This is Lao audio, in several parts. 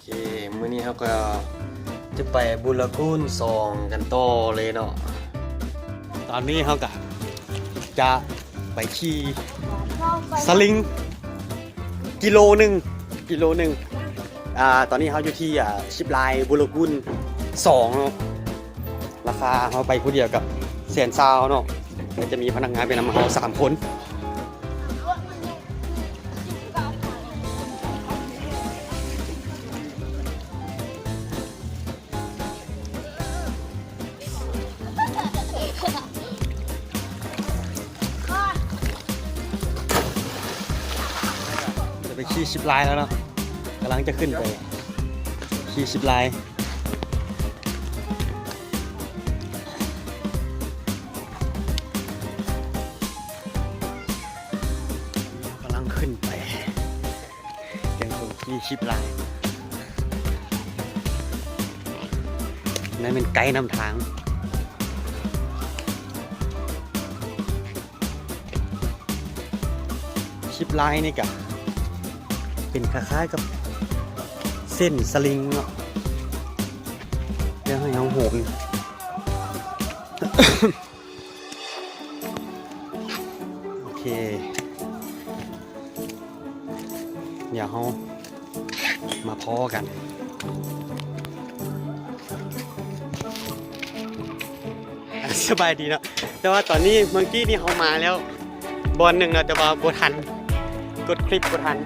ເຄ ມື້ນີ້ເຮົາກໍຈະໄປບູລາກູນສອງກັນຕໍ່ເລີຍເນາະ. ຕອນນີ້ເຮົາກໍຈະໄປຂີ່ສະລິງກິໂລໜຶ່ງ ກິໂລໜຶ່ງ. ອາ ຕອນນີ້ເຮົາຢູ່ທີ່ ອາ ຊິບລາຍບູລາກູນສອງເນາະ. ລາຄາເຮົາໄປຜູ້ດຽວກໍແສນຊາວເນາະ ແລະ ຈະມີພະນັກງານໄປນຳເຮົາສາມຄົນ. ຈະໄປຂີ່ຊິບລາຍແລ້ວເນາະ ກຳລັງຈະຂຶ້ນໄປຂີ່ຊິບລາຍ. ກຳລັງຂຶ້ນໄປ ຍັງຄົງຂີ່ຊິບລາຍ ນັ້ນແມ່ນໄກນຳທາງ. ຊິບລາຍນີ້ກະເປັນຄ້າຍໆກັບເສັ້ນສະລິງເນາະ ແລ້ວໃຫ້ເຮົາໂຫນ. ໂອເຄ ດຽວເຮົາມາພໍ້ກັນ. ສະບາຍດີເນາະ ແຕ່ວ່າຕອນນີ້ ເມື່ອກີ້ນີ້ເຮົາມາແລ້ວບ່ອນໜຶ່ງເນາະ ແຕ່ວ່າບໍ່ທັນ ກົດຄລິບບໍ່ທັນ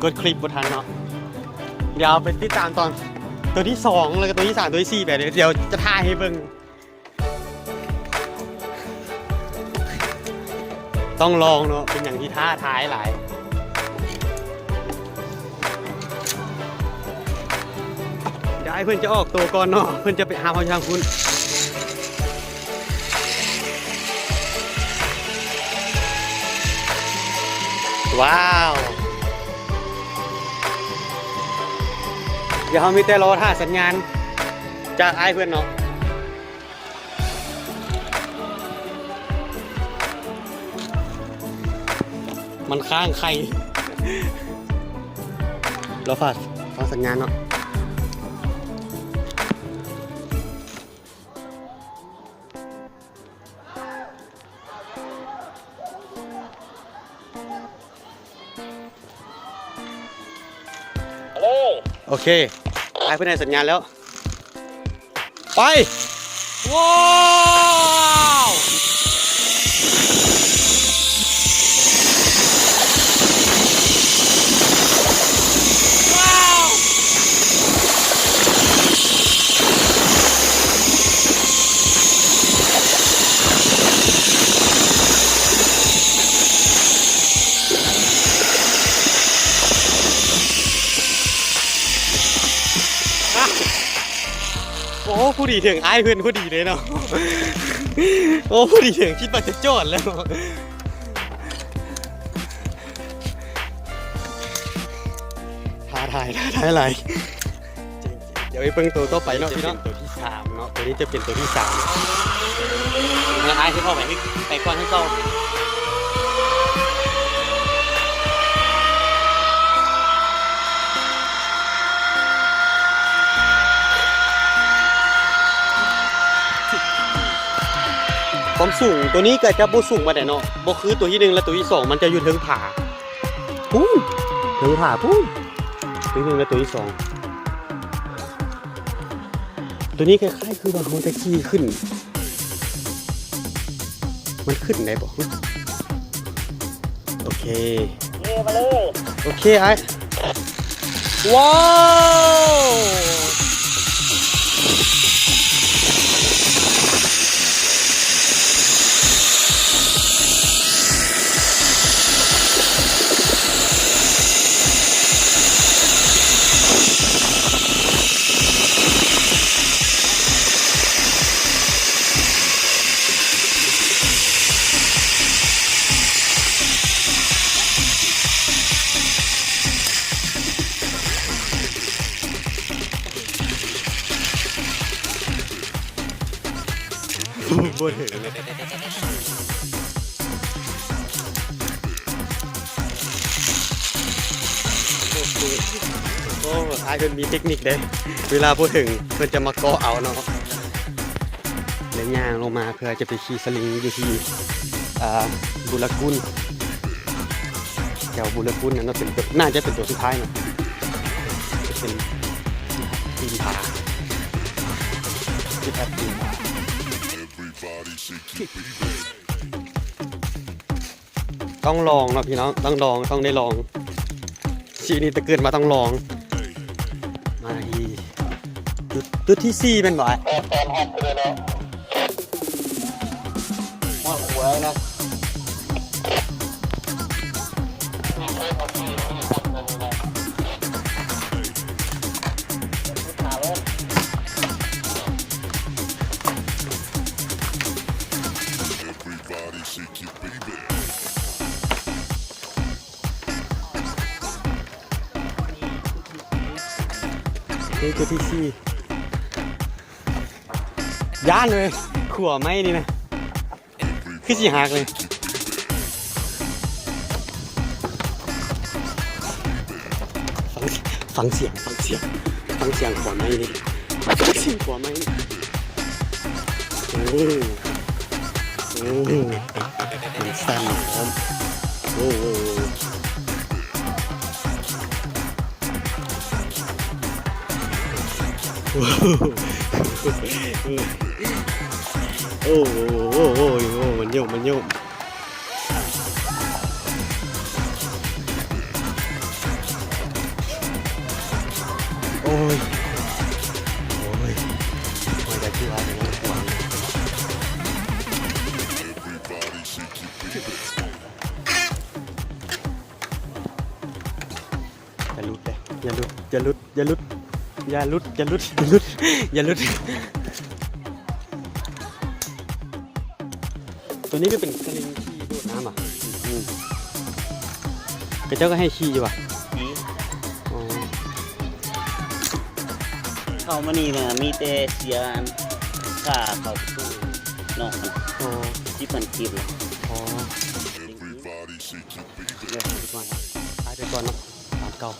ກົດຄລິບບໍ່ທັນເນາະ. ດຽວໄປຕິດຕາມຕອນໂຕທີສອງ ແລ້ວກໍໂຕທີສາມ ໂຕທີສີ່ໄປ ດຽວຈະຖ່າຍໃຫ້ເບິ່ງ. ຕ້ອງລອງເນາະ ເປັນຫຍັງທີ່ທ້າທາຍຫຼາຍ. ດຽວອ້າຍເພິ່ນຈະອອກໂຕກ່ອນເນາະ ເພິ່ນຈະໄປຫາເຮົາຢູ່ທາງພຸ້ນ. ວ້າວ ດຽວເຮົາມີແຕ່ລໍຖ້າສັນຍານຈາກອ້າຍເພິ່ນເນາະ. ມັນຄ້າງໄຂ່ ລໍຟັງສັນຍານເນາະ. ໂອເຄ ອ້າຍເພິ່ນໃຫ້ສັນຍານແລ້ວ ໄປ. ວ້າວ ວ້າວ. ໂອ້ ພໍດີເຖິງອ້າຍເພິ່ນພໍດີເລີຍເນາະ. ໂອ້ ພໍດີເຖິງ ຄິດວ່າຈະຈອດແລ້ວ. ທ້າທາຍ ທ້າທາຍຫຼາຍ. ດຽວໄປເບິ່ງໂຕຕໍ່ໄປເນາະ ໂຕທີສາມເນາະ ໂຕນີ້ຈະເປັນໂຕທີສາມ. ເອົາ ອ້າຍຊິເຂົ້າໄປ ໄປກ່ອນຄືເກົ່າ. ຄວາມສູງໂຕນີ້ກໍຈະບໍ່ສູງປານໃດເນາະ ບໍ່ຄືໂຕທີໜຶ່ງ ແລະ ໂຕທີສອງ ມັນຈະຢູ່ເທິງຜາ ພຸ້ນ ເທິງຜາພຸ້ນ ໂຕທີໜຶ່ງ ແລະ ໂຕທີສອງ. ໂຕນີ້ຄ້າຍໆຄືວ່າເຮົາຈະຂີ່ຂຶ້ນ ມັນຂຶ້ນໄດ້ບໍ່? ໂອເຄ ເອີ ມາເລີຍ ໂອເຄ ອ້າຍ. ວ້າວ ບໍ່ເຖິງເລີຍ. ໂອ້ໂຫ ໂອ້ ອ້າຍເພິ່ນມີເຕັກນິກເດ້ ເວລາບໍ່ເຖິງເພິ່ນຈະມາເກາະເອົາເນາະ ແລະຍ່າງລົງມາເພື່ອຈະໄປຂີ່ສະລິງຢູ່ທີ່ ອ່າ ບຸລະກຸນ ແຖວບຸລະກຸນນັ້ນເນາະ ເປັນ ໜ້າຈະເປັນຕົວສຸດທ້າຍເນາະ ຈະເປັນຕີນຜາ ຈຸດແອບຕີນຜາ. ຕ້ອງລອງເນາະພີ່ນ້ອງ ຕ້ອງລອງ ຕ້ອງໄດ້ລອງ ຊີວິດນີ້ແຕ່ເກີດມາຕ້ອງລອງ ມາທີ່ຈຸດ ຈຸດທີສີ່ແມ່ນບໍ່ອ້າຍ? ຮອດຫົວແລ້ວນະ. ນີ້ຈຸດທີສີ່ ຢ້ານເວີຍ ຂົວໄມ້ນີ້ນະ ຄືຊິຫັກເລີຍ ຟັງ ຟັງສຽງ ຟັງສຽງ ຟັງສຽງຂົວໄມ້ນີ້ ຟັງສຽງຂົວໄມ້ນີ້ ໂອ້ ໂອ້ ມັນສັ່ນພ້ອມ ໂອ້ ໂອ້ ໂອ້ ໂອ້ ໂອ້ ມັນໂຍກ ມັນໂຍກ ໂອ້ຍ ໂອ້ຍ ໂອ້ຍ ໄດ້ຄືວ່າເປັນຫຍັງ ຢ່າຫຼຸດເດ້ ຢ່າຫຼຸດ ຢ່າຫຼຸດ ຢ່າຫຼຸດ ຢ່າຫຼຸດ ຢ່າຫຼຸດ ຢ່າຫຼຸດ ຢ່າຫຼຸດ ຕົວນີ້ກໍເປັນສະລິງຂີ່ໂດດນ້ຳຫວາ? ອືມ ເຂົາເຈົ້າກໍໃຫ້ຂີ່ຢູ່ຫວາ? ຂີ່ ອໍ ເຂົ້າມານີ້ນະ ມີແຕ່ເສຍອັນຄ່າເຂົ້າປະຕູນອກ ອໍ ສິບພັນກີບ ອໍ ເດີນໄປກ່ອນເນາະ ຕາມເກົ່າ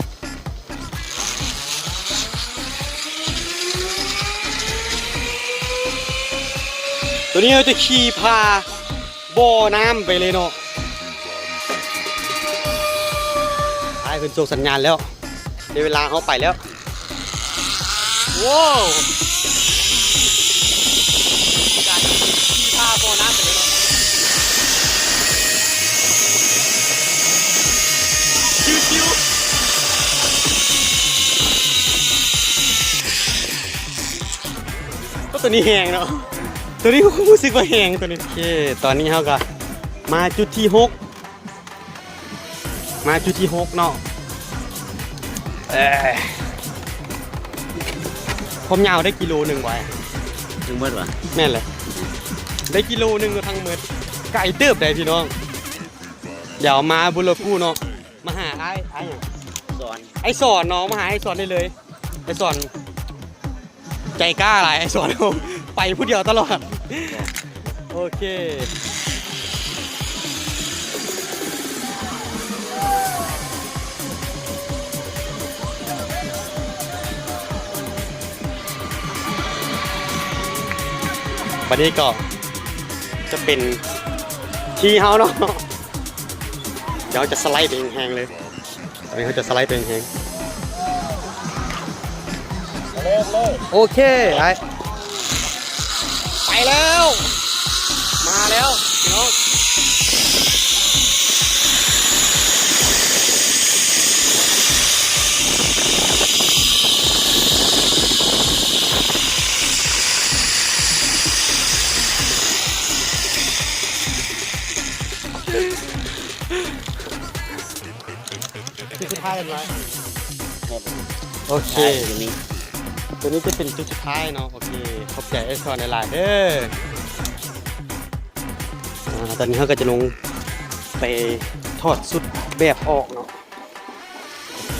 ຕົວນີ້ເຮົາຈະຂີ່ຜ່າບໍ່ນ້ຳໄປເລີຍເນາະ ອ້າຍເພິ່ນສົ່ງສັນຍານແລ້ວ ໄດ້ເວລາເຮົາໄປແລ້ວ. ໂວ້ ການຂີ່ຜ່າບໍ່ນ້ຳໄປເລີຍເນາະ ຊິວໆ ໂອ້ ຕົວນີ້ແຮງເນາະ ຕົວນີ້ຮູ້ສຶກວ່າແຮງຕົວນີ້ ໂອເຄ ຕອນນີ້ເຮົາກໍມາຈຸດທີຫົກ ມາຈຸດທີຫົກເນາະ ເອີ ຄວາມຍາວໄດ້ກິໂລໜຶ່ງໄວ້ ທັງໝົດຫວາ? ແມ່ນແຫຼະ ໄດ້ກິໂລໜຶ່ງທັງໝົດ ໄກເຕີບໃດ໋ພີ່ນ້ອງ ດຽວມາບຸລະກູເນາະ ມາຫາອ້າຍ ອ້າຍຫຍັງ? ສອນ ອ້າຍສອນເນາະ ມາຫາອ້າຍສອນໄດ້ເລີຍ ອ້າຍສອນ ໃຈກ້າຫຼາຍ ສອນເຮົາໄປຜູ້ດຽວຕະຫຼອດ ໂອເຄ ບັດນີ້ກໍຈະເປັນທີ່ເຮົາເນາະ ດຽວເຮົາຈະສະໄລໄປແຮງໆເລີຍ ຕອນນີ້ເຮົາຈະສະໄລໄປແຮງໆ ໂອເຄ ໄປ ໄປແລ້ວ ມາແລ້ວພີ່ນ້ອງ ຈຸດສຸດທ້າຍແມ່ນບໍ່? ໂອເຄ ທ້າຍຢູ່ນີ້ ຕົວນີ້ຈະເປັນຈຸດສຸດທ້າຍເນາະ ໂອເຄ ຂອບໃຈອ້າຍສອນຫຼາຍໆເດີ ອ່າ ຕອນນີ້ເຮົາກໍຈະລົງໄປຖອດຊຸດແບບອອກເນາະ ໂອເຄ